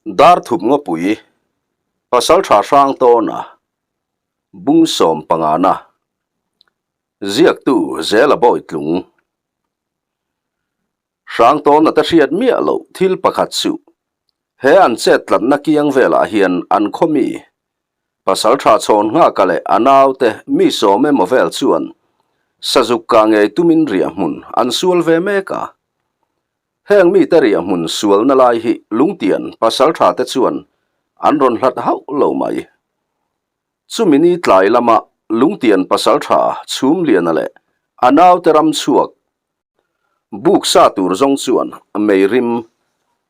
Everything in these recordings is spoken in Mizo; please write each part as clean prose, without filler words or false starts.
Darthup ngawpui, Pasaltha hrang tawna bung sawm pangana ziaktu Zela Bawitlung. Hrang tawna te hriat miah loh thil pakhat chu he an chet tlatna kiang velah hian an khaw mi Pasaltha chhawn nghaka leh a naute mi sawm emaw vel chuan sazuk kah ngei tumin riah hmun an sual ve mek a. Heng mite riah hmun sualna lai hi lungtian pasaltha te chuan an rawn hlat hauh lo mai. Chumi ni tlai lama lungtian pasaltha Chhumliana leh a naute ram chhuak buk sa tur zawng chuan mei rim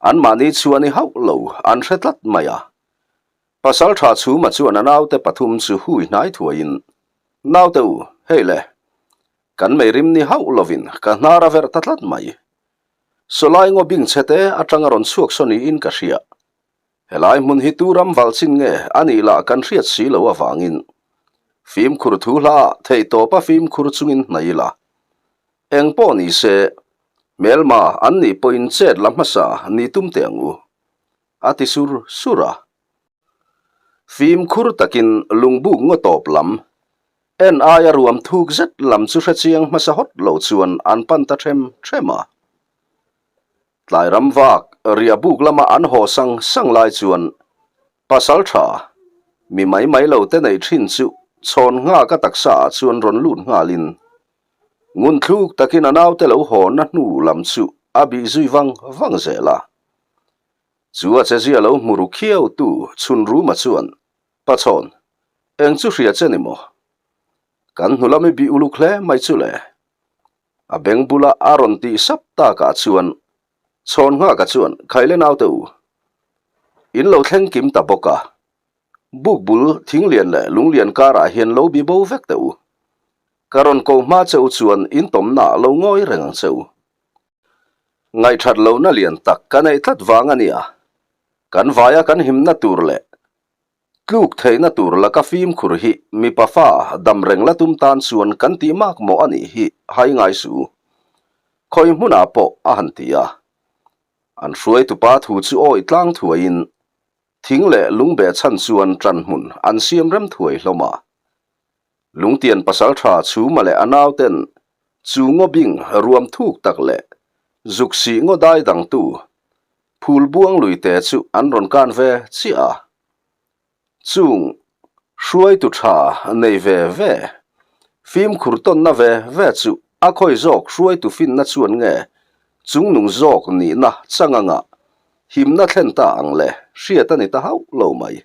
anmahni chhuah ni hauh lo an hre tlat mai a. Pasaltha Chhuma chuan a naute pathum chu hui hnai thuaiin, Naute u, hei le, Kan mei rim ni hauh lovin ka hnar a verh ta tlat mai. Sawlai ngaw bing chhe te atang a rawn chhuak saw niin ka hria. Helai hmun hi tu ram valh chin nge a nih lah kan hriat si lo avangin fimkhur thu hla ah theihtawpa fimkhur chungin hnaih ila. Eng pawh ni se, hmelma an nih pawhin chet la hmasa ni tum teh ang u, a ti sur sur a. Fimkhur takin lungbuk ngaw tawp lam En aia ruam thuk zet lam chu hrechiang hmasa hawt lo chuan an pan ta ṭhem ṭhem a. Tlai ram vak riah buk lama an haw sang sang lai chuan pasal ṭha mi mai mai lo te neih ṭhin chu chhawn nghak a taksa ah chuan rawn lut nghalin ngun thluk takin a naute lo haw na hnu lam chu a bih zui vang vang zel a. Chu a chezia lo hmu ru khiau tu chhun ruma chuan Pachawn, eng chu hria che ni maw? Kan hnu lam i bih uluk hle mai chu le. A beng bula a rawn tih sap takah chuan chhawn nghaka chuan Khaile naute u, in lo thleng kim ta bawk a, buk bul thinglian leh lunglian karah hian lo bi bo vek teh u. Ka rawn ko hma che u chuan in tawmnaah lo ngawi reng ang che u. Ngaihthat lohna lian tak ka neih tlat vang a nia. Kan vaia kan himna tur leh tluk theihna tur laka fimkhur hi mipa fa dam reng la tum tan chuan kan tih mak mawh a nih hi hai ngai su. Khawi hmunah pawh a han ti a. An hruaitupa thu chu awih tlang thuaiin thing leh lungbeh chhan chuan ṭan hmun an siam rem thuai hlawm a. Lungtian pasalṭha Chhuma leh a nauten chu ngaw bing ruam thuk tak leh zuk sih ngaw dai dangtu phul buang luite chu an rawn kan ve chiah a. Chung hruaitu ṭha nei ve ve, fimkhur tawnna ve ve chu a khawi zawk hruaitu finna chuan nge chungnung zawk nihna chang anga himna thlen ta ang le hriat a ni ta hauh lo mai.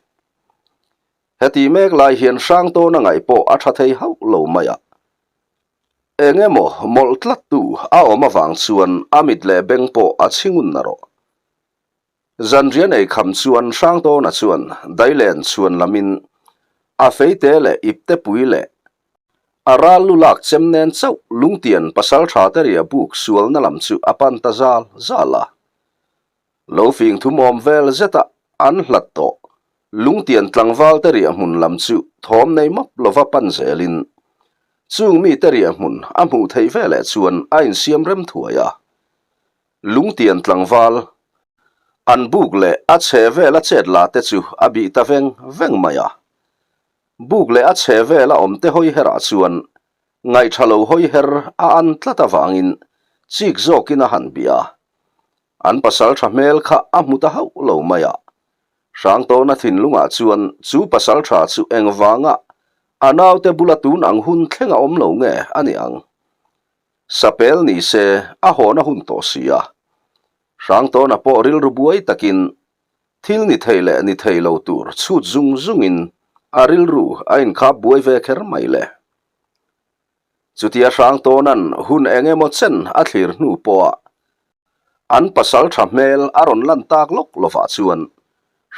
Heti mek lai hian hrang tawn a ngaih pawh a tha thei hauh lo mai a. Eng emaw mawlh tlattu a awm avang chuan a mit leh beng pawh a chhingun na rawh. Zanrian ei kham chuan hrang tawna chuan dailen chhuan lamin a feite leh ipte pui leh a ral lu lak chem nen chauh lungtian pasaltha te ria buk sualna lam chu a pan ta zal zal a. Lo fing thumawm vel zeta an hlat tawh. Lungtian tlangval te riah hmun lam chu thawm nei map lova pan zelin chung mite riah hmun a hmuh theih veleh chuan a insiam rem thuai a. Lungtian tlangval an buk leh a chhe vela chet la te chu a bih ta veng veng mai a. Buk leh a chhe vela awm te hawi herah chuan ngaihṭha lo hawi her a an tlat avangin chik zawkin a han bih a. An pasal ṭha hmel kha a hmu ta hauh lo mai a. Hrangtawna thinlungah chuan chu pasal ṭha chu engvanga a naute bula tun ang hun thleng a awm lo nge a ni ang. Sapel ni se a hawn a hun tawh si a. Hrangtawna pawh rilru buai takin thil ni thei leh ni thei lo tur chhut zung zungin a rilru a inkhap buai ve kher mai le. Chutia Hrangtawna'n hun eng emaw chen a thlir hnu pawha an pasal tha hmel a rawn lan tak lawk lovah chuan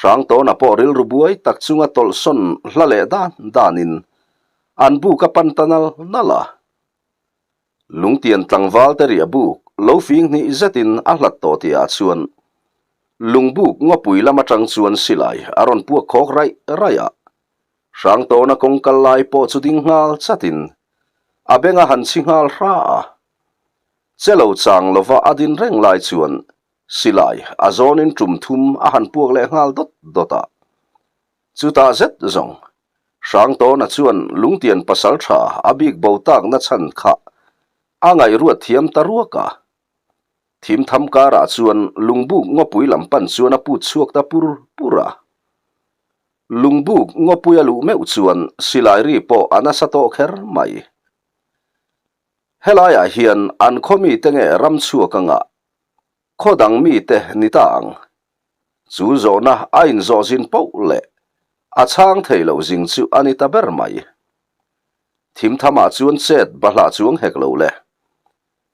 Hrangtawna pawh rilru buai tak chunga tawlhsawn hla leh dan danin an buk a pan ta nal nal a. Lungtian tlangval te riah buk lo fing hnih zetin a hlat tawh tihah chuan lungbuk ngawpui lam atang chuan silai a rawn puak khawk raih raih a. Hrangtawna kawng kal lai pawh chu ding nghal chatin a beng a han chhi nghal hra a. Che lo chang lova a din reng lai chuan. Silai a zawnin tum thum a han puak leh nghal dawt dawt a. Chutah zet zawng, Hrangtawna chuan lungtian pasal tha a bik bo takna chhan kha a ngaihruat thiam ta ruak a. Thim tham karah chuan lungbuk ngawpui lam pan chuan a put chhuak ta pur pur a. Lungbuk ngawpui a luh meuh chuan silai ri pawh a nasa tawh kher mai. Helaiah hian an khaw mite nge ram chhuak anga khaw dang mite ni ta ang? Chu zawhna a inzawh zin poh leh a chhang thei lo zing chu a ni ta ber mai. Thimthamah chuan chet bahlah chuang hek lo le.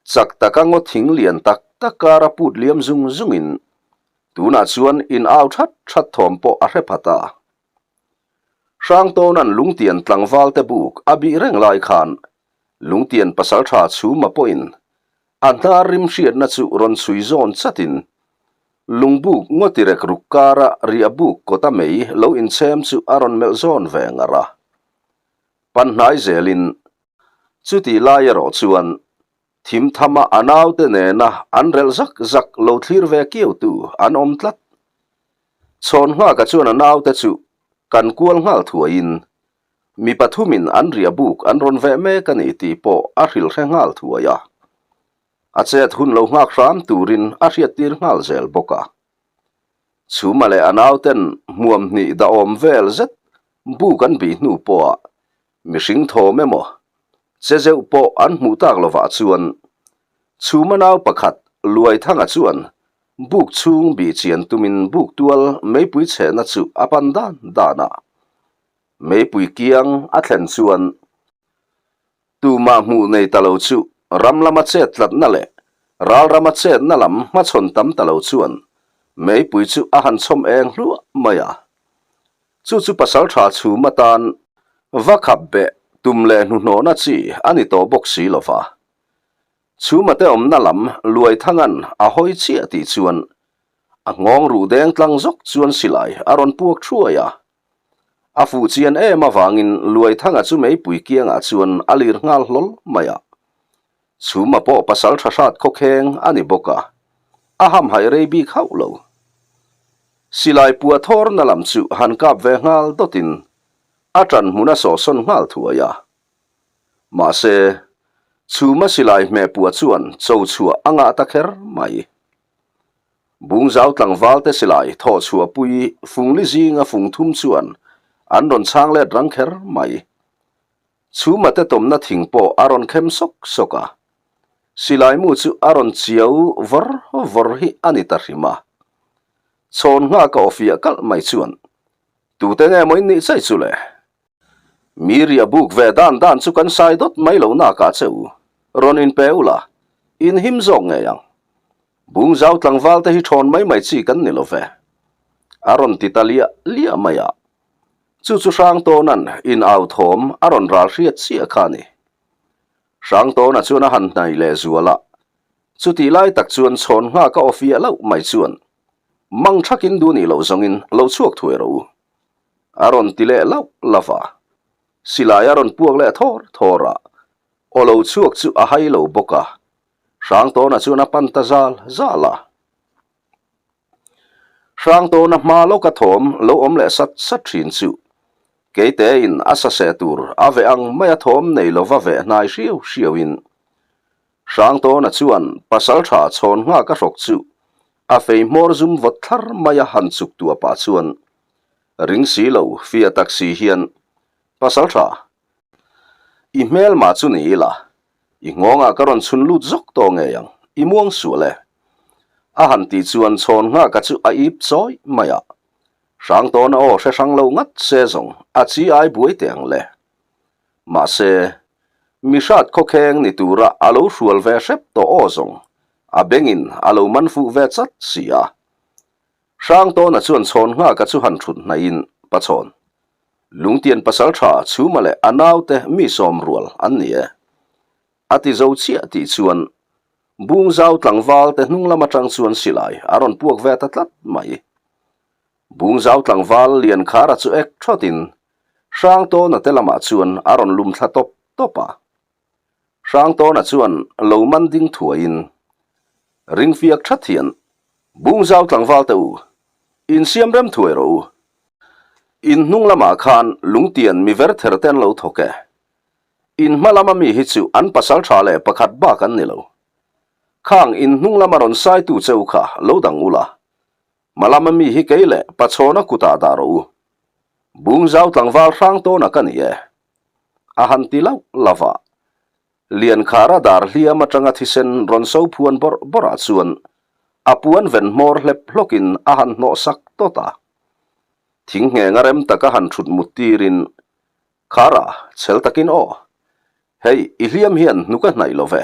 Chak taka ngaw thing lian tak tak kara put liam zung zungin tunah chuan in au that that thawm pawh a hre phat a. Hrangtawna'n lungtian tlangval te buk a bih reng lai khan lungtian pasaltha chhuma pawhin a hnar rim hriatna chu rawn chhui zawn chatin lungbuk ngaw tirek ruk kara riah buk kawta mei lo inchhem chu a rawn melh zawn ve ngar a. Panhnai zelin chutih lai erawh chuan thimthama a naute nena an relh zak zak lo thlir ve kiautu an awm tlat. Chhawn nghaka chuan a naute chu kan kual nghal thuaiin mi pathumin an riah buk an rawn veh mek a ni tih pawh a hrilh hre nghal thuai a. A chet hun lo nghak hram turin a hriattir nghal zel bawk a. Chhuma leh a nauten hmuam hnih dahawm vel zet buk an bih hnu pawha mihring thawm emaw che zeuh pawh an hmuh tak lovah chuan Chhuma nau pakhat Luaithanga chuan buk chhung bih chian tumin buk tual meipui chhehna chu a pan dan dan a. Meipui kiang a thlen chuan Tumah hmuh nei ta lo chu ram lama chet tlatna leh ral rama chetna lam hmachhawn tam ta lo chuan meipui chu a han chhawm eng hluah mai a. Chu chu pasal tha chhum atan va khap beh tum leh hnuhnawhna chi a ni tawh bawk si lo va. Chhumate awmna lam Luaithanga'n a hawi chiah tih chuan a nghawng ruh deng tlang zawk chuan silai a rawn puak thuai a. A fuh chian em avangin Luaithanga chu meipui kiangah chuan a lir nghal hlawl mai a. Chhuma pawh pasal tha hrat khawkheng a ni bawk a, a hamhaih rei bik hauh lo. Silai pua thawrna lam chu han kap ve nghal dawtin a ṭan hmun a sawhsawn nghal thuai a. Mahse, Chhuma silai hmeh pua chuan cho chhuah a ngah ta kher mai. Bungzau tlangvalte silai thawh chhuahpui fungli zinga fung thum chuan an rawn chhang let rang kher mai. Chhuma te tawmna thing pawh a rawn khem sawk sawk a, silai mu chu a rawn chiau vawr vawr hi a ni ta hrim a. Chhawn nghaka awfiah kalh mai chuan, Tute nge maw in nih chai chu le? Mi riah buk ve dan dan chu kan sai dawt mai lo nakah che u, rawn in pe ula, in him zawk ngei ang. Bungzau tlangval te hi thawn mai mai chi kan ni lo ve. A rawn ti ta liah liah mai a. Chu chu Hrangtawna'n in au thawm a rawn ral hriat chiah kha a ni. Hrangtawna chuan a han hnai leh zual a, chutih lai tak chuan chhawn nghak a awfiah loh mai chuan mang thakin duh nih loh zawngin lo chhuak thuai rawh u. A rawn ti leh lauh lauh a, silai a rawn puak leh thawr thawr a, aw lo chhuak chu a hai lo bawk a, Hrangtawna chuan a pan ta zal zal a. Hrangtawna hma lawka thawm lo awm leh sat sat thin chu Keitein a saseh tur a veh ang mai a thawm nei lova veh hnai hriau hriauin Hrangtawna chuan pasaltha chhawn nghak a hrawk chu a fei hmawr zum vawt thlar mai a han chuk tuah pah chuan ring si lo fia tak si hian pasaltha i hmelma chu ni ila i nghawngah ka rawn chhun lut zawk tawh ngei ang i muang sual e a han tih chuan chhawn nghaka chu a ip chawi mai a Hrangtawna aw hre hrang lo ngat se zawng a chi ai buai teh ang le. Mahse, mi hrat khawkheng ni tura a lo hrual ve hrep tawh aw zawng a bengin a lo man fuh ve chat si a. Hrangtawna chuan chhawn nghaka chu han thut hnaihin Pachawn, Lungtian pasal tha Chhuma leh a naute mi sawm rual an ni e. A ti zo chiah tih chuan Bungzau tlangval te hnung lam atang chuan silai a rawn puak ve ta tlat mai. Bungzau tlangval Liankhara chu ek thawtin Hrangtawna te lamah chuan a rawn lum thla tawp tawp a. Hrangtawna chuan lo man ding thuaiin ringfiak that hian. Bungzau tlangval te u, insiam rem thuai rawh u. In hnung lamah khan lungtian mi ver ther te an lo thawk e. In hma lama mi hi chu an pasal tha leh pakhat bak an ni lo. Khang in hnung lama rawn saitu che u kha lo dang ula. Hma lama mi hi kei leh Pachhawna kutah dah rawh u. Bungzau tlangval hrang tawna ka ni e. A han ti lauh lauh a. Liankhara dar hliam atanga thisen rawn so phuan bawrh bawrhah chuan a puan ven hmawr hlep hlawkin a han hnawh sak tawt a. Thing nghenga rem taka han thut mut tirin, Khara, chhel takin aw. Hei, i hliam hian hnuk a hnaih lo ve.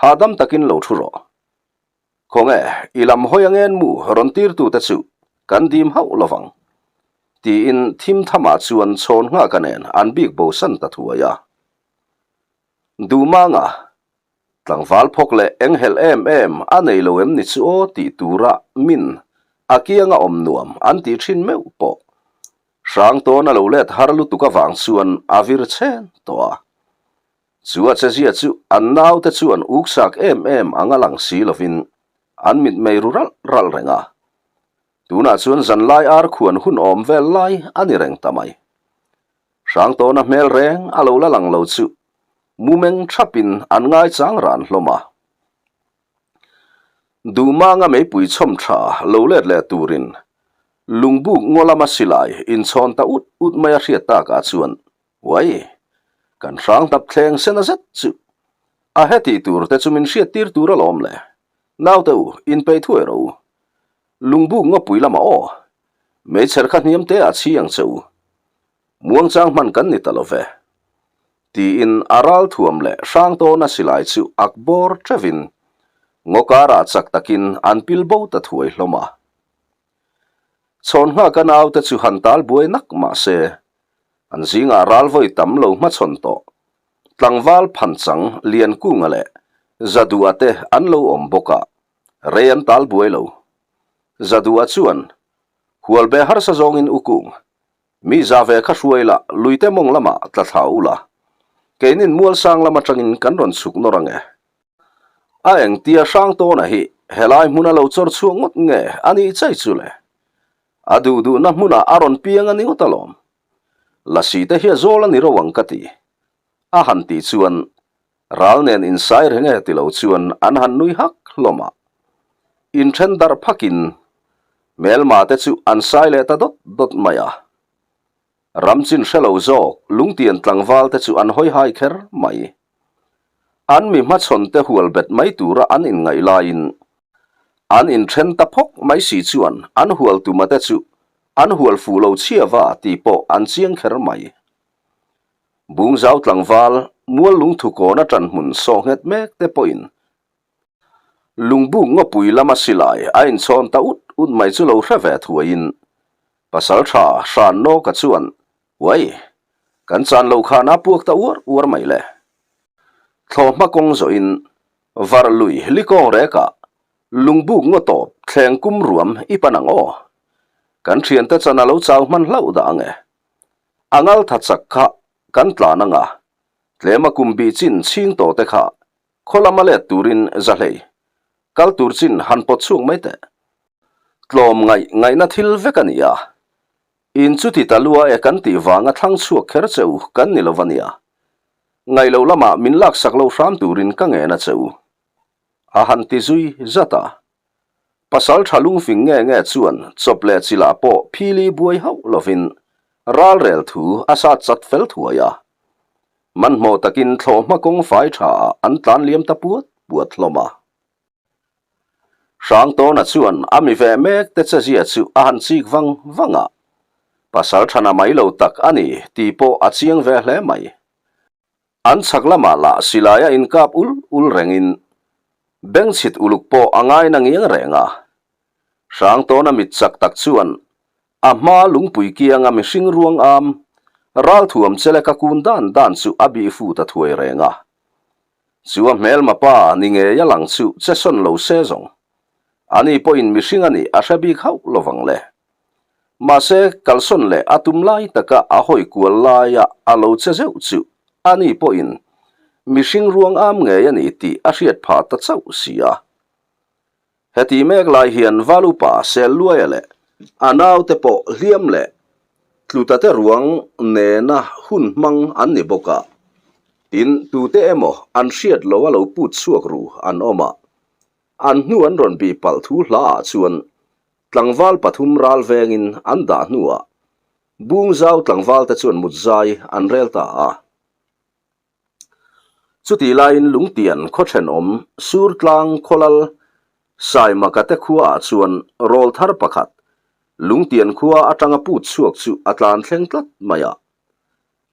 Hahdam takin lo thu rawh. Khawnge, i lam hawi angen mu rawn tirtute chu kan dim hauh lo vang. Tiin thim thamah chuan chhawn nghaka nen an bik bosan ta thuai a. Duhmanga, tlangval phawk leh enghelh em em a nei lo em ni chu aw tih tura min a kianga awm nuam an tih thin meuh pawh. Hrang tawn a lo let har lutuk avang chuan a vir chhen tawh a. Chu a chezia chu an naute chuan uksak em em ang a lang si lovin an mitmei ru ralh ralh reng a. Tunah chuan zanlai ar khuan hun awm vel lai a ni reng ta mai. Hrangtawna hmel reng a lo la lang lo chu mumeng thapin an ngaichang ran hlawm a. Duhmanga meipui chhawm tha lo let leh turin lungbuk ngaw lama silai inchhawn ta ut ut mai a hriat takah chuan Uai! Kan hrang hnap thleng sena zet chu a heti tur te chu min hriattir tur alawm le. Naute u, inpeih thuai rawh u. Lungbuk ngawpui lamah aw. Meichher kha hniam te ah chhi ang che u. Muangchang hman kan ni ta lo ve. Tiin a ral thuam leh hrang tawna silai chu ak bawr teuhin ngaw karah chak takin an pil bo ta thuai hlawm a. Chhawn nghaka naute chu han tal buai nak mah se, an zingah ral vawi tam lo hmachhawn tawh. Tlangval phanchang Liankunga leh Zaduha te an lo awm bawk a. Rei an tal buai lo. Zadua chuan, Hual be harsa zawngin u kung. Mi za ve kha hruai la, luite mawng lamah tla thla u la. Keinin mual sang lam atangin kan rawn chhuk nawr ange. A engtia hrang tawna hi helai hmuna lo chawr chhuak ngawt nge a nih chai chu le? A duh duhna hmunah a rawn piang a ni ngawt alawm. Lasi te hi a zawl a ni ro ang ka ti. A han tih chuan Ral nen insai reng e ti lo chuan an han nui hak hlawm a. Inthen darh phakin hmelma te chu an sai leh ta dawt dawt mai a. Ram chin hre lo zawk lungtian tlangval te chu an hawi hai kher mai. An mi hmachhawn te hual bet mai tura an inngaih laiin an inthen ta phawk mai si chuan an hual tuma te chu an hual fuh lo chhiava tih pawh an chiang kher mai. Bungzau tlangval mual lungthu kawn a ṭan hmun sawh nghet mek te pawhin lungbuk ngawpui lama silai a inchhawn ta ut ut mai chu lo hre ve thuaiin Pasalṭha Hran Nawka chuan Uai! Kan chan lo khan a puak ta uar uar mai le. Thlawhhma kawng zawhin var lui likawng rekah lungbuk ngaw tawp thleng kum ruam i pan ang aw. Kan ṭhiante chan a lo chau hman hlauh dah ang e. A ngal tha chak kha kan tlan anga, tlema kum bih chin chhing tawh te kha khaw lama let turin za hlei kal tur chin han pawt chhuak mai teh. Tlawm ngaih ngaihna thil vek a ni a, in chuti ta lua e kan tih vanga thlang chhuak kher che u kan ni lo va nia. Ngaih loh lamah min laksak lo hram turin ka ngen a che u. A han ti zui zat a. Pasal tha lungfing nge nge chuan chawp leh chilah pawh phili buai hauh lovin ralrel thu a sat chat fel thuai a. Hmanhmawh takin thlawhhma kawng fai tha ah an tlan liam ta puat puat hlawm a. Hrangtawna chuan a mi ve mek te chezia chu a han chik vang vang a, pasal thana mai lo tak a ni tih pawh a chiang ve hle mai. An chhak lamah lah silai a inkap ul ul rengin bengchhit uluk pawh a ngai na ngiang reng a. Hrangtawna mit chak tak chuan a hma lungpui kianga mihring ruang am ralthuam chelek a kun dan dan chu a bih fu ta thuai reng a. Chu a hmelma pa ni ngei a lang chu che sawn lo se zawng. Ani pawhin mihring a nih a hre bik hauh lovang le. Mahse, kalsawn leh a tum lai taka a hawi kual laia a lo che zeuh chu ani pawhin mihring ruang am ngei a ni tih a hriat phah ta chauh si a. Heti mek lai hian Valupa Selluaia leh a naute pawh hliam leh tlutate ruang nena hun hmang an ni bawk a, tin tute emaw an hriat lo a lo put chhuak ru an awm a. An hnu an rawn bih palh thu hlaah chuan tlangval pathum ral vengin an dah hnuah Bungzau tlangvalte chuan mutzai an rel ta a. Chutih laiin Lungtian khaw thenawm Surtlang khawlal Saimaka te khuaah chuan rawlthar pakhat Lungtian khua atanga put chhuak chu a tlan thleng tlat mai a.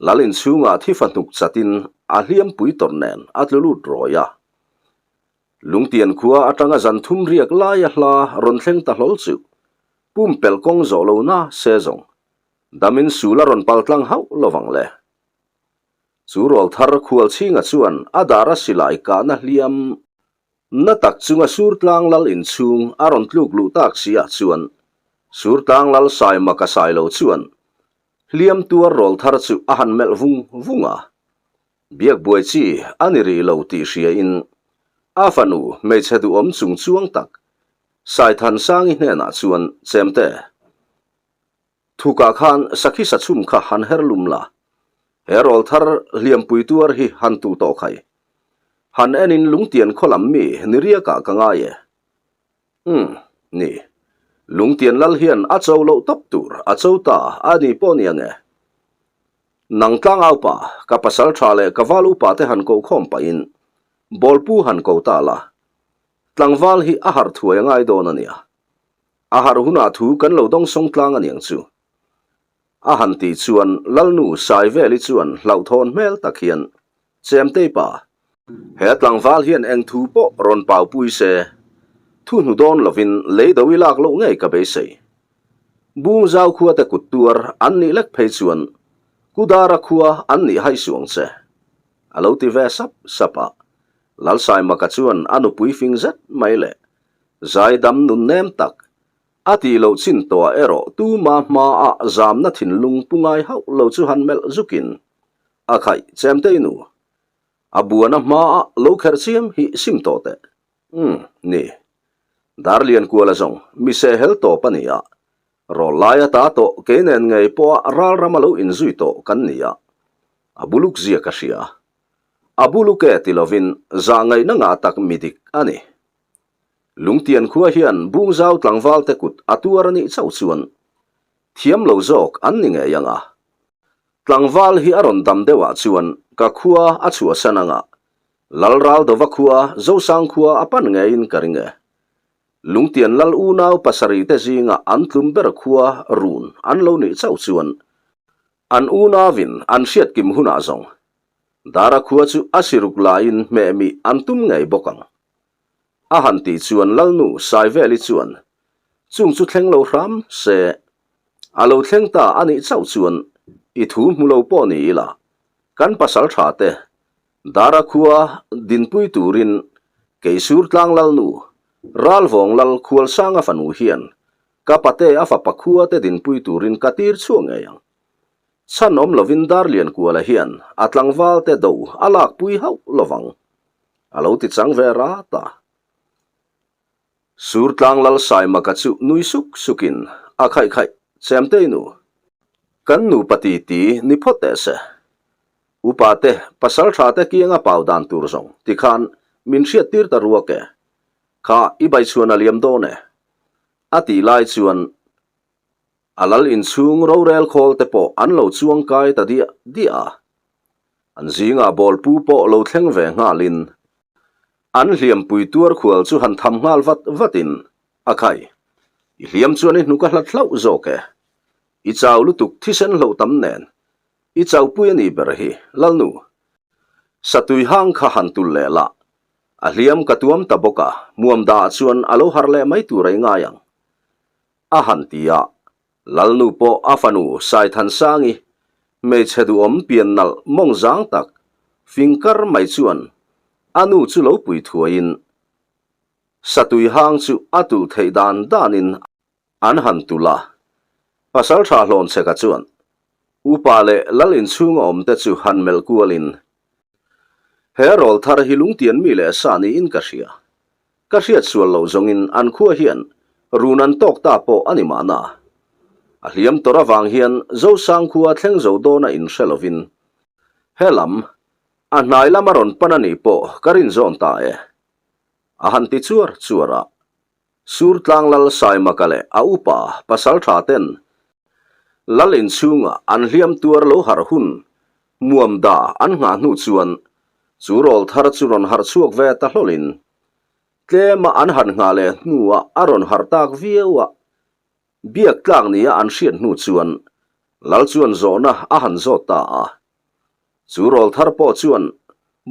Lal inchhungah thifa hnuk chatin a hliampui tawrh nen a tlu lut rawi a. Lungtian khua atanga zan thum riak laia hla rawn thleng ta hlawl chu pumpelh kawng zawh lo na se zawng damin sul a rawn paltlang hauh lovang le. Chu rawlthar Khualchhinga chuan a dara silai kahna hliam na tak chunga Surtlang lal inchhung a rawn tluk luh tak si ah chuan Surtlang lal Saimaka Sailo chuan hliam tuar rawlthar chu a han melh vung vung a. Biak buai chi a ni rih lo tih hria in a fanu hmeichhe duhawm chung chuang tak Saithansangi hnenah chuan Chemte Thukah khan sakhi sachhum kha han her lum la, he rawl thar hliampui tuar hi han tu tawh khai. Han enin lungtian khaw lam mi ni riakah ka ngai e. Umm, ni. Lungtian lal hian a cho loh tawp tur a cho ta a ni pawh ni ang e. Nang tlangaupa, ka pasal tha leh ka val upa te han koh khawm pahin bawlpu han ko ta la. Tlangval hi a harh thuai a ngai dawn a nia. A harh hunah thu kan lo dawngsawng tlang a niang chu. A han tih chuan Lalnu Saiveli chuan hlauhthawn hmel tak hian, Chemtei pa, he tlangval hian eng thu pawh rawn paupui se, thu hnu dawn lovin lei do i lak loh ngei ka beisei. Bungzau khua te kut tuar an nih lek phei chuan Kudara khua an nih hai suang che. A lo ti ve sap sap a. Lalsaimaka chuan a nupui fing zet mai leh Zaidam nun nem tak a tih loh chin tawhah erawh tuma hmaah zamna thinlung pu ngai hauh lo chu han melh zukin a khaih chemtei nu. A buana hmaah lo kherh chiam hi sim tawh teh. Umm, ni. Darliankuala zawng mi sehhel tawp a ni a, rawl lai ata tawh kei nen ngei pawha ralram a lo inzui tawh kan ni a, a buluk zia ka hria. A buluk e ti lovin zah ngaihna ngah tak mi dik a ni. Lungtian khua hian Bungzau tlangvalte kut a tuar a nih chauh chuan thiam lo zawk an ni ngei ang a. Tlangval hi a rawn dam deuhah chuan ka khua a chhuahsan ang a, Lalraldova khua Zosang khua a pan ngeiin ka ring e. Lungtian lal unau pasarihte zinga an tlum ber khua run an lo nih chauh chuan an unauin an hriatkim hunah zawng Dara khua chu a siruk laiin hmehmih an tum ngei bawk ang. A han tih chuan Lalnu Saiveli chuan, Chung chu thleng lo hram se, a lo thleng ta a nih chauh chuan i thu hmu lo pawh ni ila, kan pasal tha te Dara khua dinpui turin Keisur tlang Lalnu, Ralvawng Lal Khualsanga fanu hian ka pate a fapa khua te dinpui turin ka tir chhuak ngei ang. Chhan awm lovin Darliankuala hian a tlangval te do a lakpui hauh lovang. A lo ti chang ve rat a. Surtlang Lal Saimaka chu nui suk sukin a khaih khaih, Chemtei nu, kan nupa ti ti ni phawt teh se. Upa te, pasal tha te kianga pau dan tur zawng tikhan min hriat tir ta ruak e. Kha i baichhuan a liam dawn e. A tih lai chuan A lal inchhung rorel khawl te pawh an lo chuang kai ta diah diah a. An zingah bawlpu pawh lo thleng ve nghalin an hliampui tuar khual chu han tham nghal vat vatin, A khai, i hliam chuan i hnuk a hlat hlauh zawk e. I chau lutuk thisen hloh tam nen, i chaupui a nih ber hi, Lalnu. Satui hang kha han tul leh lah. A hliam ka tuam ta bawk a, hmuam dah chuan a lo harh leh mai tur a i ngai ang. A han ti a, Lalnu pawh a fanu Saithansangi, hmeichhe duhawm pian nalh mawng zang tak, fing kar mai chuan a nu chu lo pui thuaiin Satui hang chu a tulh theih dan danin an han tulh a. Pasalṭha Hlawnchheka chuan upa leh lal inchhunga awmte chu han melh kualin, He rawl thar hi lungtian mi leh sa niin ka hria. Ka hriat sual loh zawngin an khua hian run an tawk ta pawh a ni mahna. A hliam tawrh avang hian Zosang khua thleng zo dawna inhre lovin he lam a hnai lama rawn pan a nih pawh ka rin zawn ta e. A han ti chuar chuar a. Surtlang Lal Saimaka leh a upa pasaltha ten Lal inchhunga an hliam tuar lo harh hun muam da an nghah hnu chuan chu rawl thar chu rawn harh chhuak ve ta hlawlin tlema an han nghah leh hnuah a rawn harh tak viau a, biak tlak nia an hriat hnu chuan Lal chuan zawhna a han zawt ta a. Chu rawl thar pawh chuan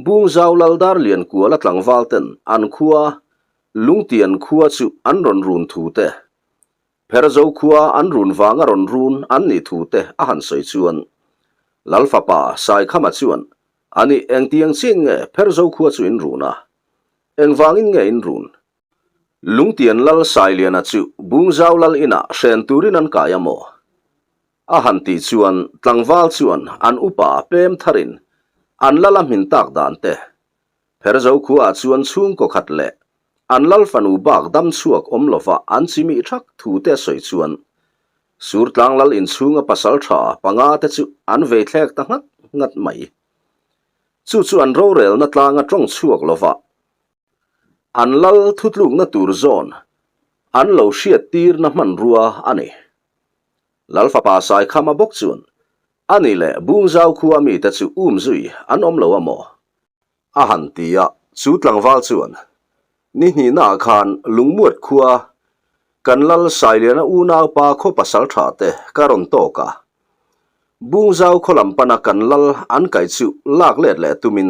Bungzau Lal Darliankuala tlangval ten an khua Lungtian khua chu an rawn run thu te, Pherzo khua an run vanga rawn run an nih thu te a han sawi chuan Lal fapa Saikhama chuan a nih engtiang chin nge Pherzo khua chu in run a? Engvangin nge in run? Lungtian Lal Sailiana chu Bungzau Lal inah hren turin an kai a maw? A han tih chuan tlangval chuan an upa pem tharin an lal a hmin tak dan te, Pherzo khuaah chuan chhungkaw khat leh an lal fanu bak dam chhuak awm lova an chimih thak thu te a sawi chuan Surtlang lal inchhunga pasal tha panga te chu an vei thlek ta nghat nghat mai. Chu chu an rorelna tlanga tawng chhuak lova an lal thutlukna tur zawn an lo hriattirna hmanrua a ni. Lal fapa Saikhama bawk chuan, A ni leh Bungzau khua mite chu um zui an awm lo a maw? A han ti a, chu tlangval chuan, Ni hnihnaah khan Lungmuat khua kan Lal Sailiana unaupa khaw pasal tha te ka rawn tawk a. Bungzau khaw lam pana kan Lal an kaih chu lak let leh tumin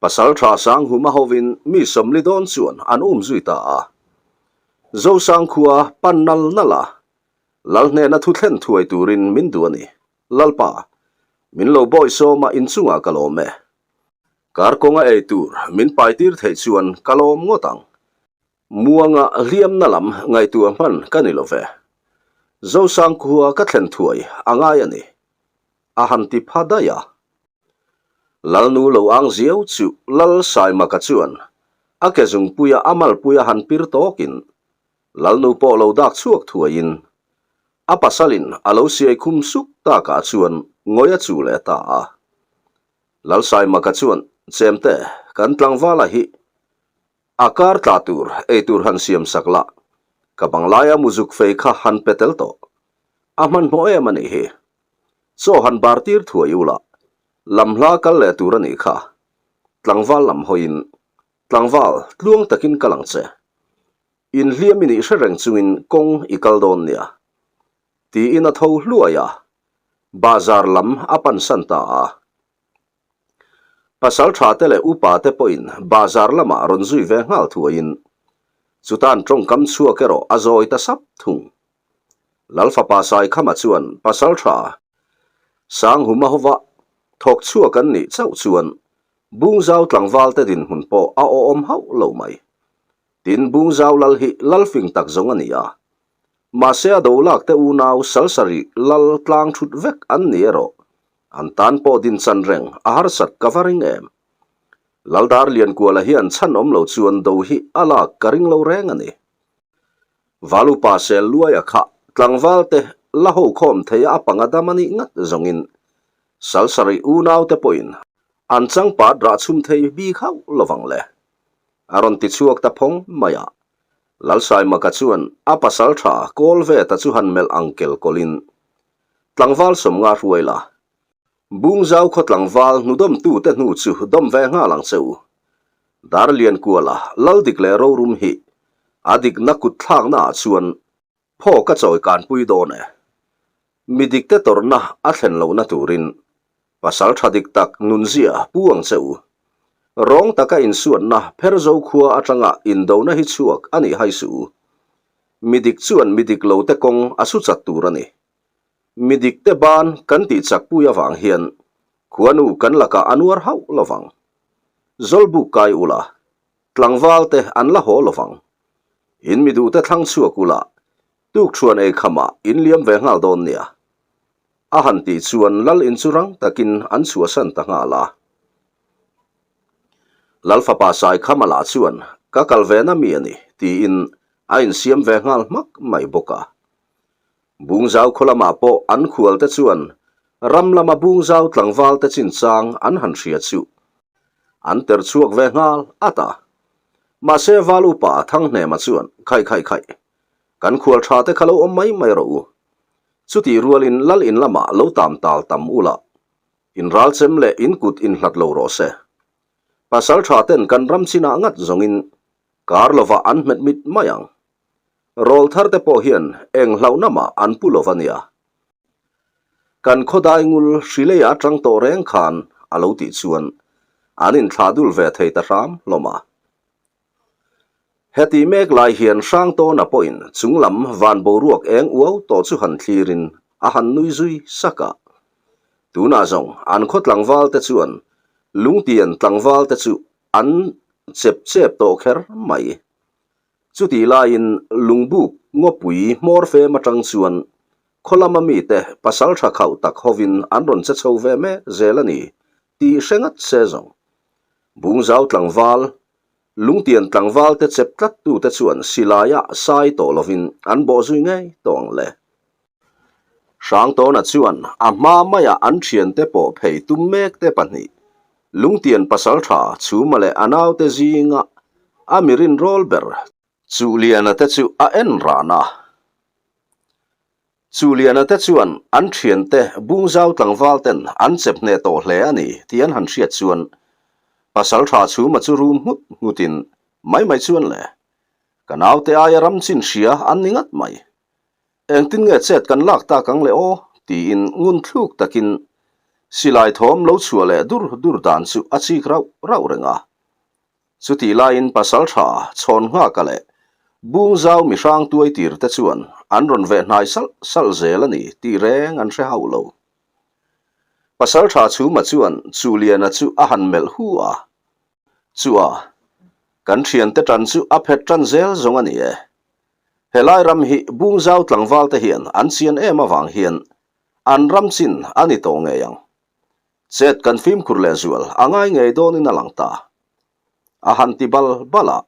pasal tha Sanghuma hovin mi sawmli dawn chuan an um zui ta a. Zosang khua pan nal nal a, Lal hnena thu thlen thuai turin min duh a ni. Lalpa, min lo bawi sawm a inchungah ka lawm e. Kar kawnga ei tur min pai tir theih chuan ka lawm ngawt ang. Muanga hliamna lam ngaihtuah hman ka ni lo ve. Zosang khua ka thlen thuai a ngai a ni. A han ti pha daih a. Lalnu lo ang ziau chu Lal Saimaka chuan a ke zungpuia a malpuia han pir tawkin Lalnu pawh lo dak chhuak thuaiin a pasalin a lo siai khum suk takah chuan ngawi a chu leh ta a. Lalsaimaka chuan, Chemte, kan tlangvala hi a kar tla tur ei tur han siam sak la, ka banglaia muzuk fei kha han pe tel tawh. A hmanhmawh em a nih hi. Chaw han bar tir thuai ula, lam hla kal leh tur a nih kha. Tlangval lam hawiin Tlangval, tluang takin kal ang che. Inhliam i nih hre reng chungin kawng i kal dawn nia. Tiin a tho hluai a, bahzar lam a pansan ta a. Pasal tha te leh upa te pawhin bahzar lamah rawn zui ve nghal thuaiin chutan tawngkam chhuak erawh a zawi ta sap thung. Lal fapa Saikhama chuan pasal tha Sanghuma hova thawk chhuak an nih chauh chuan Bungzau tlangval te dinhmun pawh a awhawm hauh lo mai. Tin, Bungzau lal hi lal fing tak zawng a ni a. Mahse a do lak te unau salsarih lal tlang thut vek an ni erawh an tan pawh din chan reng a harsat ka va ring em. Laldar Liankuala hian chhan awm lo chuan do hi a lak ka ring lo reng a ni. Valupa sel luaia kha tlangval te la ho khawm thei a panga dam a nih ngat zawngin salsarih unau te pawhin an changpat rah chhum thei bik hauh lovang le. A rawn ti chhuak ta phawng mai a. Lalsaimaka chuan a pasal tha kawl ve ta chu han melh ang kel kawlhin, Tlangval sawmnga hruai la, Bungzau khaw tlangval hnudawmtute hnu chu dawm ve nghal ang che u. Darliankuala Laldik leh Rorum hi a dikna kut thlakna ah chuan Phaw ka chawi kanpui dawn e. Mi dikte tawrhna a thlen lohna turin pasal tha dik tak nunzia pu ang che u. Rawng taka insuatna Pherzo khua atanga indona hi chhuak a nih hai suh u. Mi dik chuan mi dik lote kawng a su chat tur a ni. Mi dikte ban kan tih chakpui avang hian khuanu kan lakah a nuar hauh lovang. Zawlbuk kai ula, Tlangval te an la haw lovang. In mi duhte thlang chhuak ula, tukṭhuan ei khamah in liam ve nghal dawn nia. A han tih chuan lal in chu rang takin an chhuahsan ta nghal a. Lal fapa Saikhama lah chuan. Ka kal ve na mi a ni, tiin a insiam ve nghal hmak mai bawk a. Bungzau khaw lamah pawh an khualte chuan ram lama Bungzau tlangvalte chinchang an han hria chu an ter chhuak ve nghal at a. Mahse Val upa Thanghnema chuan, Khaih khaih khaih, kan khual tha te kha lo awm mai mai rawh u. Chutih rualin lal in lamah lo tam tal tam ula, in ral chem leh in kut inhlat lo rawh se. Pasal tha ten kan ram chinah ngat zawngin kar lovah an hmet mit mai ang. Rawl thar te pawh hian eng hlauhna mah an pu lova nia. Kan khawdai ngul hri leia atang tawh reng khan a lo tih chuan an inthlah dul ve thei ta hram hlawm a. Heti mek lai hian Hrangtawna pawhin chunglam van boruak eng uau tawh chu han thlirin a han nui zui sak a. Tunah zawng an khaw tlangval te chuan lungtian tlangval te chu an chep chep tawh kher mai. Chutih laiin lungbuk ngawpui hmawr fem atang chuan khaw lama mite pasal tha khauh tak hovin an rawn che chho ve mek zel a ni tih hre ngat se zawng. Bungzau tlangval, lungtian tlangval te chep tlat tute chuan silaiah sai tawh lovin an bawh zui ngei tawh ang le. Hrangtawna chuan a hma maia an thiante pawh phei tum mek te pahnih, lungtian pasaltha Chhuma leh a naute zinga a mi rinrawl ber Chuhliana te chu a en ran a. Chuhliana te chuan an thiante Bungzau tlangval ten an chep hneh tawh hle a ni tih an han hriat chuan pasaltha Chhuma chu rum nghut nghutin mai mai chuan le, ka naute aia ram chin hria an ni ngat mai. Engtin nge chet kan lak tak ang le aw? tiin ngun thluk takin silai thawm lo chhuah leh dur dur dan chu a chik rauh rauh reng a. Chutih laiin pasaltha chhawn nghaka leh Bungzau mihrang tuai tir te chuan an rawn veh hnai salh salh zel a ni tih reng an hre hauh lo. Pasaltha Chhuma chuan Chuliana chu a han melh hu a, Chua, kan thiante tan chu a phet tan zel zawng a ni e. Helai ram hi Bungzau tlangval te hian an chian em avang hian an ram chin a ni tawh ngei ang. Chet kan fimkhur leh zual a ngai ngei dawnin a lang ta. A han ti bal bal a,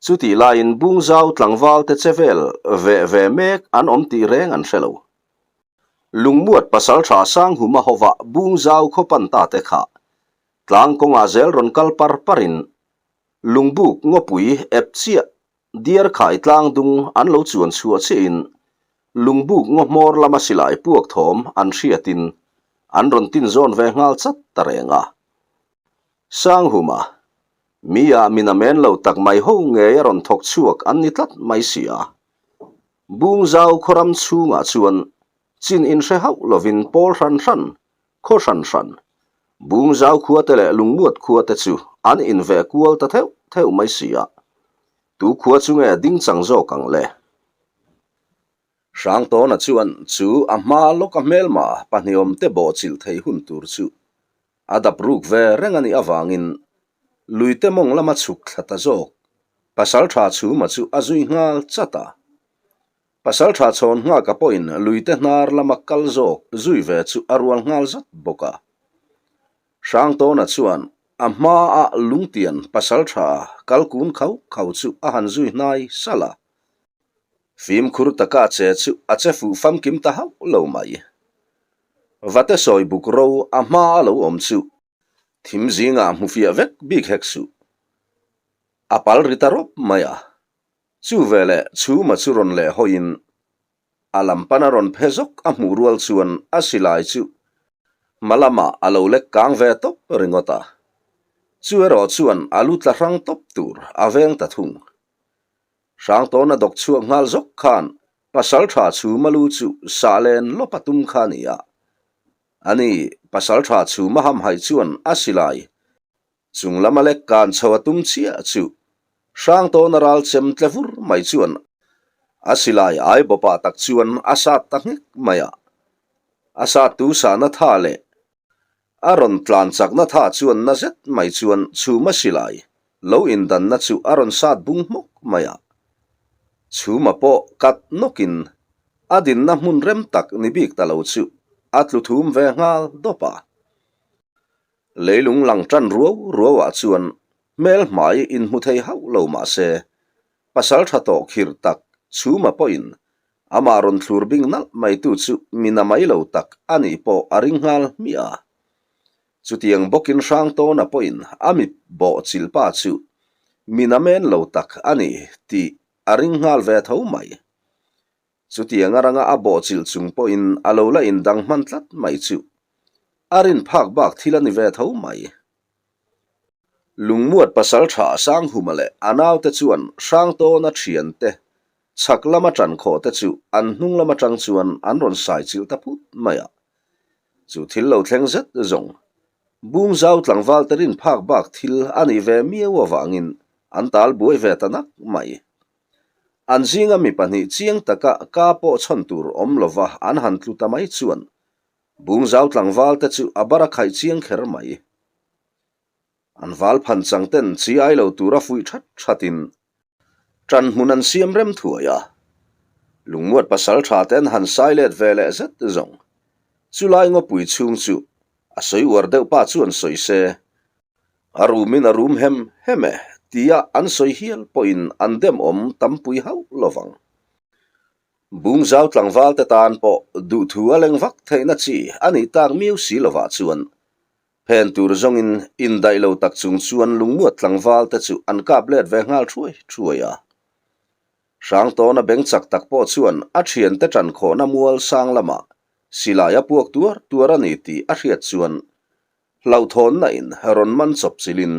chutih laiin Bungzau tlangval te che vel veh ve mek an awm tih reng an hre lo. Lungmuat pasaltha Sanghuma hova Bungzau khaw pan ta te kha tlang kawngah zel rawn kal par parin Lungbuk ngawpui ep chiah Diar khai tlang dung an lo chuan chhuah chiahin lungbuk ngaw hmawr lama silai puak thawm an hriatin an rawn tin zawn ve nghal chat ta reng a. Sanghuma, mi ah min a men lo tak mai ho ngei a rawn thawk chhuak an ni tlat mai si a. Bungzau khawram chhungah chuan chin inhre hauh lovin pawl hran hran Khaw hran hran, Bungzau khua te leh Lungmuat khua te chu an inveh kual ta theuh theuh mai si a, tu khua chu nge ding chang zawk ang le? Hrangtawna chuan chu a hma lawka hmelma pahniawm te bawhchilh thei hun tur chu a dap ruk ve reng a nih avangin luite mawng lama chhuk thla ta zawk Pasaltha Chhuma chu a zui nghal chat a. Pasaltha chhawn nghaka pawhin luite hnar lama kal zawk zui ve chu a rual nghal zat bawk a. Hrangtawna chuan a hmaah lungtian pasaltha kal kun khau khau chu a han zui hnai salh a. Fimkhur taka che chu a che fuh famkim ta hauh lo mai. Vate sawi buk ro a hma a lo awm chu thim zingah hmu fiah vek bik hek suh. A pal ri ta rawp mai a. Chu veleh Chhuma chu rawn leh hawiin a lam pana rawn phe zawk a hmuh rual chuan a silai chu hma lamah a lo lek kang ve tawp ringawt a. Chu erawh chuan a lu tla hrang tawp tur a veng ta thung. Hrangtawna dawk chhuak nghal zawk khan Pasaltha Chhuma lu chu sah len lawp a tum kha a ni a. Ani Pasaltha Chhuma hamhaih chuan a silai Chung lama lek kan chho a tum chiah chu Hrangtawna ral chem tle vur mai chuan a silai ai bawpah tak chuan a sat ta nghek mai a. A sat tu sahna tha leh a rawn tlan chakna tha chuan na zet mai chuan chhuma silai lo indanna chu a rawn sat bung hmawk mai a. Chhuma pawh kat nawkin a dinna hmun rem tak ni bik ta lo chu a tlu thum ve nghal dawp a. Leilung lang tan ruau ruauah chuan. Hmel hmai inhmu thei hauh lo mah se, pasal tha tawh khirh tak Chhuma pawhin amah rawn thlur bing nalh maitu chu mi na mai lo tak a nih pawh a ring nghal hmiah a. Chutiang bawkin Hrangtawna pawhin a mi bawh chilhpa chu mi na men lo tak a ni tih a ring nghal ve tho mai. Chutiang a ranga a bawh chilh chung pawhin a lo la indang hman tlat mai chu a rin phak bak thil a ni ve tho mai. Lungmuat pasal tha Sanghuma leh a naute chuan Hrangtawna thiante chhak lama tan khawh te chu an hnung lam atang chuan an rawn sai chilh ta phut mai a. Chu thil lo thleng zet zawng Bungzau tlangval te rin phak bak thil a nih ve miau avangin an tal buai ve ta nak mai. An zinga mi pahnih chiang taka ka pawh chhawn tur awm lova an han tlu ta mai chuan Bungzau tlangval te chu a bar a khaih chiang kher mai. An val phan chang ten chi ai lo tura fuih that thatin ṭan hmun an siam rem thuai a. Lungmuat pasal tha te an han sai let ve leh zet zawng. Chulai ngawpui chhung chu a sawi uar deuh pa chuan sawi se, A rumin a rum hem hem e tia an sawi hial pawhin an demawm tampui hauh lovang. Bungzau tlangval te tan pawh duhthu a leng vak theihna chi a nih tak miau si lovah chuan phen tur zawngin indaih lo tak chung chuan lungmuat tlangval te chu an kap let ve nghal thuai thuai a. Hrangtawna beng chak tak pawh chuan a thiante tan khawhna mual sang lamah silai a puak tuar tuar a ni tih a hriat chuan Hlauhthawnna in rawn man chawp chilin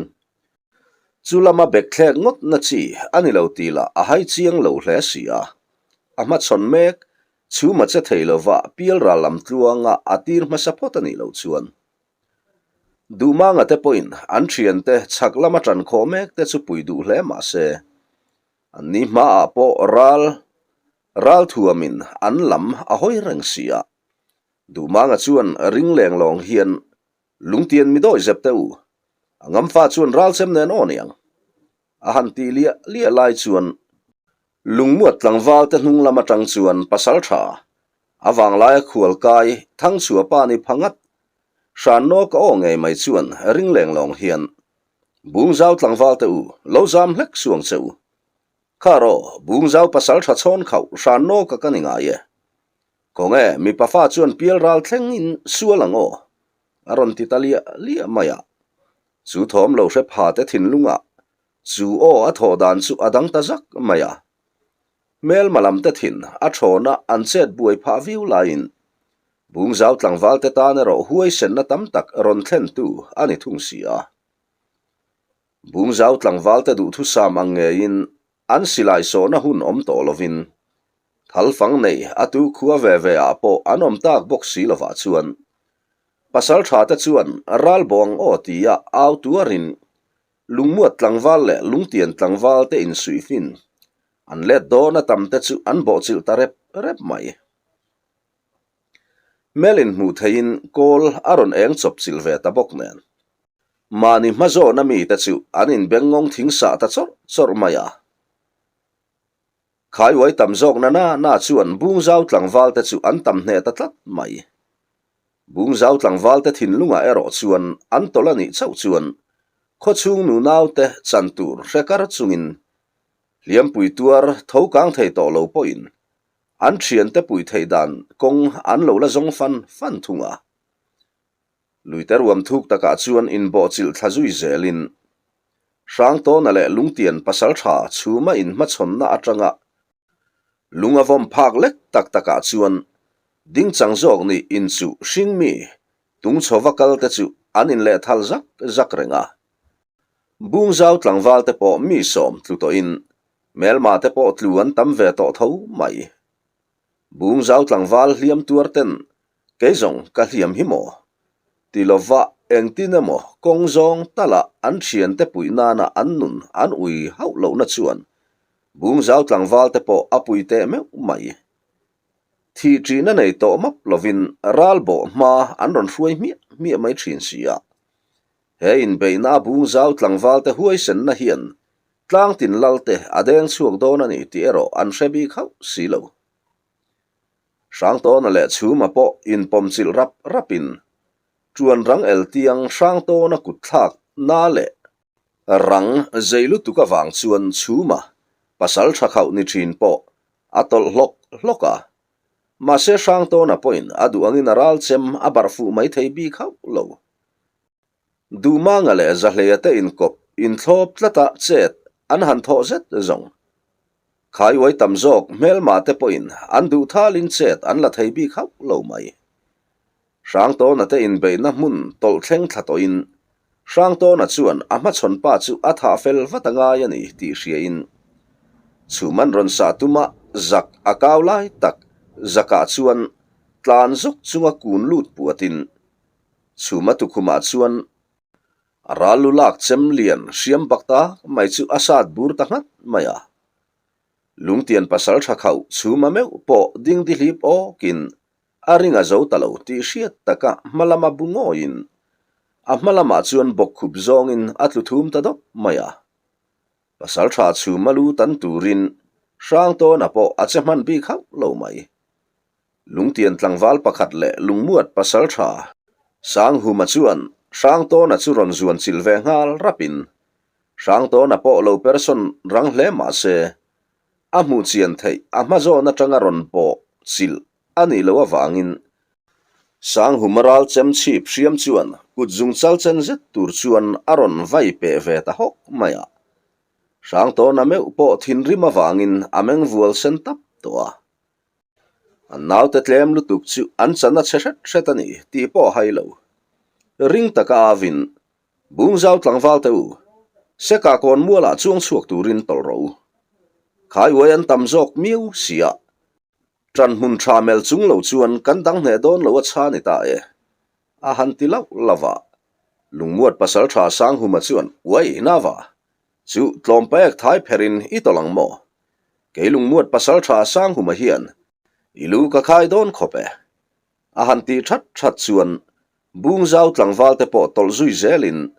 chu lama bek thlek ngawt na chi a ni lo tih lah a hai chiang lo hle si a. A hmachhawn mek chhuma che thei lova pialral lam tluanga a tir hmasa phawt a nih loh chuan Duhmanga te pawhin an thiante chhak lama tan khawh mek te chu pui duh hle mah se an ni hmaah pawh ral ral thuamin an lam a hawi reng si a. Duhmanga chuan ring leng lawng hian lungtian mi dawi zep teh u, a ngamfa chuan ralchem nen aw niang. A han tih liah liah lai chuan lungmuat tlangval te hnung lam atang chuan pasal tha, a vanglaia khual kai Thangchhuah pa ni pha ngat, hran nawk a aw ngei mai chuan ring leng lawng hian Bungzau tlangval te u, lo zam hlek suang che u. Kha rawh, Bungzau pasal tha chhawn khauh hran nawk a ka ni ngai e. Khawnge, mipa fa chuan pial ral thleng in sual ang aw? A rawn ti ta liah liah mai a. Chu thawm lo hre pha te thinlungah chu aw a thawh dan chu a dang ta zak mai a. Hmelma lam te thin a thawn a an chet buai phah viau laiin Bungzau tlangval te tan erawh huaisenna tam tak rawn thlen tu a ni thung si a. Bungzau tlangval te duhthusam ang ngeiin an silai sawhna hun awm tawh lovin Thalfang nei a tu khua ve ve ah pawh an awm tak bawk si lovah chuan pasal tha te chuan ral bawng aw tia au tuarin lungmuat tlangval leh lungtian tlangval te insuihfin an let dawn a tam te chu an bawhchilh ta rep rep mai. Hmel inhmuh theihin kawl a rawn eng chawp chilh ve ta bawk nen mahni hmazawna mite chu an inbengngawng thing sah ta chawrh chawrh mai a. Khaiuai tam zawk na na na chuan Bungzau tlangval te chu an tam hneh ta tlat mai. Bungzau tlangval te thinlungah erawh chuan an tawlh a nih chauh chuan khawchhung nunau te chan tur hre kar chungin hliampui tuar tho kang thei tawh lo pawhin an thiante pui theih dan kawng an lo la zawng fan fan thung a. Luite ruam thuk takah chuan inbawhchilh thla zui zelin Hrangtawna leh Lungtian pasal tha chhuma inhmachhawnna atanga lung a vawm phak lek tak takah chuan dingchang zawk nih inchuh hringmi tungchhova kal te chu an inlehthal zak zak reng a. Bungzau tlangval te pawh mi sawm tlu tawhin hmelma te pawh tlu an tam ve tawh tho mai. Bungzau tlangval hliam tuar ten Kei zawng ka hliam hi maw? Ti lova engtin emaw kawng zawng tala an thiante puih nana an nun an ui hauh lohna chuan Bungzau tlangval te pawh a pui teh meuh mai. Thih ṭihna nei tawh map lovin ral bawh hma an rawn hruai hmiah hmiah mai ṭhin si a. He inbeihna a Bungzau tlangval te huaisenna hian tlangtin lal te a deng chhuak dawn a ni tih erawh an hre bik hauh si lo. Hrangtawna leh Chhuma pawh inpawmchilh rap rapin Ṭuan rang el tiang Hrangtawna kut thlak na leh. Rang zei lutuk avang chuan chhuma pasal tha khauh ni thin pawh a tawlh hlawk hlawk a. Mahse Hrangtawna pawhin a duh angin a ral chem a barh fuh mai thei bik hauh lo. Duhmanga leh Zahleia te inkawp inthlawp tlata chet an han thawh zet zawng. Khaiuai tam zawk hmelma te pawhin an duh thalin chet an la thei bik hauh lo mai. Hrangtawna te inbeihna hmun tawlh thleng thla tawhin Hrangtawna chuan a hmachhawn pa chu a thah fel vat a ngai a ni tih hriain chhum an rawn sah tuma zak a kau lai tak zakah chuan tlan zawk chunga kun lut puatin chhum a tukhumah chuan a ral lu lak chem lian hriam bak tak mai chu a sat bur ta nghat mai a. Lungtian pasal tha khauh chhum a meuh pawh dingdihlip awkin A ring a zo ta lo tih hriat taka hma lama bu ngawiin a hma lamah chuan bawkkhup zawngin a tlu thum ta dawp mai a. Pasal tha chhum a lu tan turin Hrangtawna pawh a che hman bik hauh lo mai. Lungtian tlangval pakhat leh lungmuat pasal tha Sanghuma chuan Hrangtawna chu rawn zuan chilh ve nghal rapin Hrangtawna pawh lo person rang hle mah se a hmuh chian theih a hma zawn atanga rawn pawh chilh a nih loh avangin Sanghuma ral chem chhip hriam chuan kut zung chal chen zet tur chuan a rawn vai peh ve ta hawk mai a. Hrangtawna meuh pawh thinrim avangin a meng vual sen tap tawh a. An naute tlem lutuk chu an chan a chhe hret hret a ni tih pawh a hai lo. Ring taka avin Bungzau tlangval te u, Seka kawn mualah chuang chhuak turin tawlh rawh u. Khaiuai an tam zawk miau si a, ṭan hmun ṭha mel chung lo chuan kan dang hneh dawn lo a chha ni ta e, a han ti lauh lauh a. Lungmuat pasal ṭha Sanghuma chuan, Uai, Nava, chu tlawmpaek thai pherin i tawlh ang maw? Kei lungmuat pasal ṭha Sanghuma hian i lu ka khai dawn khawp e. A han tih that that chuan Bungzau tlangval te pawh tawlh zui zelin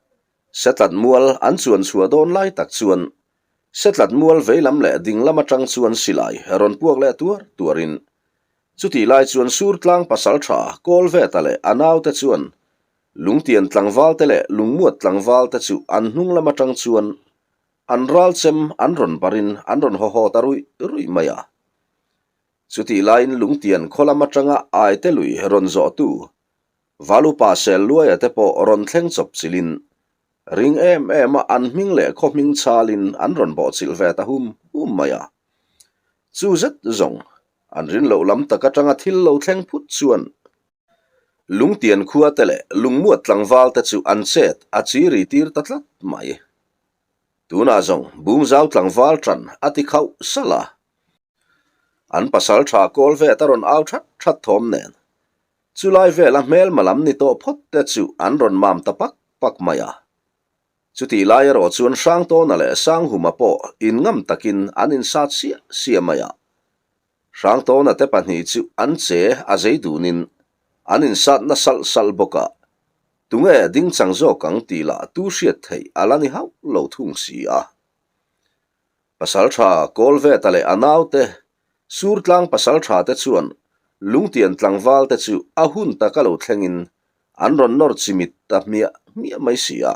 Setlat mual an chuan chhuah dawn lai tak chuan Setlat mual veilam leh dinglam atang chuan silai rawn puak leh tuar tuarin chutih lai chuan Surtlang pasaltha Kawlveta leh a naute chuan Lungtian tlangval te leh Lungmuat tlangval te chu an hnung lam atang chuan an ralchem an rawn barin an rawn haw haw ta ruih ruih mai a. Chutih laiin Lungtian khaw lam atanga Aite lui rawn zawhtu Valupa Sel Luaia te pawh rawn thleng chawp chilhin ring em em a an hming leh khaw hming chhalin an rawn bawhchilh ve ta hum hum mai a. Chu zet zawng an rin loh lam tak atanga thil lo thleng phut chuan Lungtian khua te leh Lungmuat tlangval te chu an chet a chiri tir ta tlat mai. Tunah zawng Bungzau tlangval tan a ti khauh salh a. An pasal tha kawl vet a rawn au that that thawm nen. Chulai vela hmelma lam ni tawh phawt te chu an rawn mam ta pak pak mai a. Chutih lai erawh chuan Hrangtawna leh Sanghuma pawh inngam takin an insat siah siah mai a. Hrangtawna te pahnih chu an che a zei dunin an insat na salh salh bawk a. Tunge dingchang zawk ang tih lah tu hriat theih a la ni hauh lo thung si a. Pasalṭha Kawlveta leh a naute Surtlang pasalṭha te chuan Lungtian tlangval te chu a hun taka lo thlengin an rawn nawr chimit ta hmiah hmiah mai si a.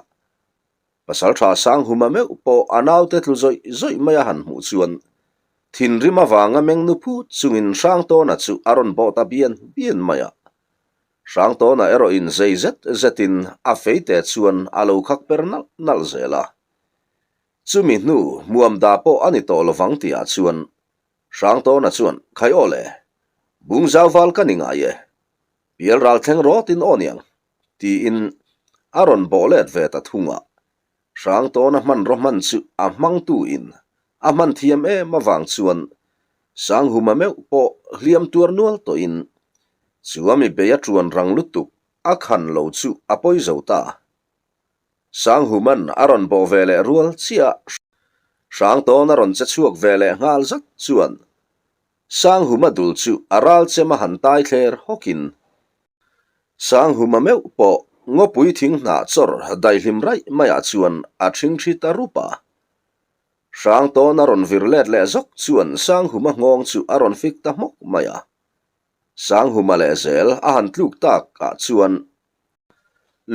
Pasalṭha Sanghuma meuh pawh a naute tlu zawih zawih mai a han hmuh chuan thinrim avanga meng nu phut chungin Hrangtawna chu a rawn bawh ta bian bian mai a. Hrangtawna erawhin zei zet zetin a feite chuan a lo khak per nalh nalh zel a. Chumi hnu hmuam da pawh a ni tawh lovang tihah chuan Hrangtawna chuan, Khai aw le, Bungzau val ka ni ngai e, pial ral thleng rawtin aw niang, tiin a rawn bawh let ve ta thung a. Hrangtawna hmanraw hman chu a hmangtu in a hman thiam em avang chuan Sanghuma meuh pawh hliam tuar nual tawhin chu a mi bei a tuan rang lutuk a khan lo chu a pawi zo ta. Sanghuman a rawn bawh ve leh rual chiah Hrangtawn a rawn che chhuak ve leh nghal zat chuan Sanghuma dul chu a ral chem a han tai thler hawkin Sanghuma meuh pawh ngawpui thing hnah chawr daihlim raih maiah chuan a ṭhingṭhi ta rup a. Hrangtawn a rawn vir let leh zawk chuan Sanghuma nghawng chu a rawn fik ta hmawk mai a. Sanghuma leh zel a han tluk tak ah chuan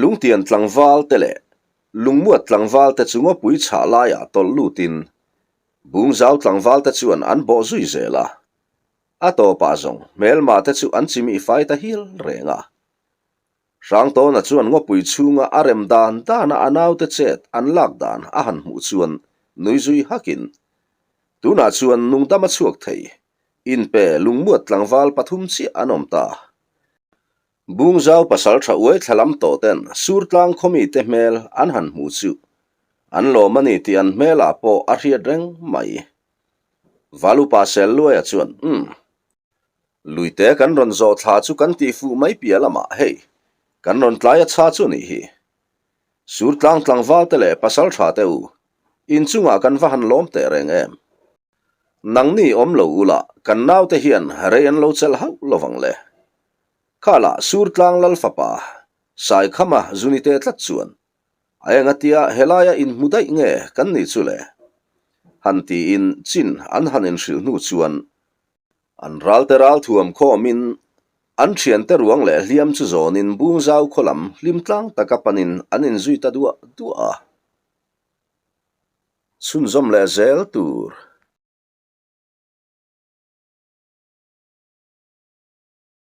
Lungtian tlangval te leh. Lungmuat tlangvalte chu ngawpui chhah laiah tawlh lutin Bungzau tlangvalte chuan an bawh zui zel a. A tawpah zawng hmelma te chu an chimih fai ta hial reng a. Hrangtawna chuan ngawpui chhunga a rem dan dana a naute chet an lak dan a han hmuh chuan nui zui hakin, Tunah chuan nungdam a chhuak thei, inpe lungmuat tlangval pathum chiah an awm ta. Bungzau pasal tha uai thla lam tawh ten Surtlang khawmite hmel an han hmuh chu an lawm a ni tih an hmelah pawh a hriat reng mai. Valupa Selluaia chuan, Umm. Luite kan rawn zawh thla chu kan tih fuh mai piah lamah hei, kan rawn tlai a chha chu nih hi. Surtlang tlangval te leh pasal tha te u, inchungah kan va han lawm teh reng em. Nangni awm lo ula kan naute hian rei an lo chelh hauh lovang le. Khalah Surtlang lal fapa Saikhama zunite tlat chuan a engatia helaia inhmu daih nge kan nih chu le? Han tiin chin an han inhrilh hnu chuan An ralte ral thuam khawmin an thiante ruang leh hliam chu zawnin Bungzau khaw lam hlim tlang taka panin an inzui ta duah duah a. Chhunzawm leh zel tur.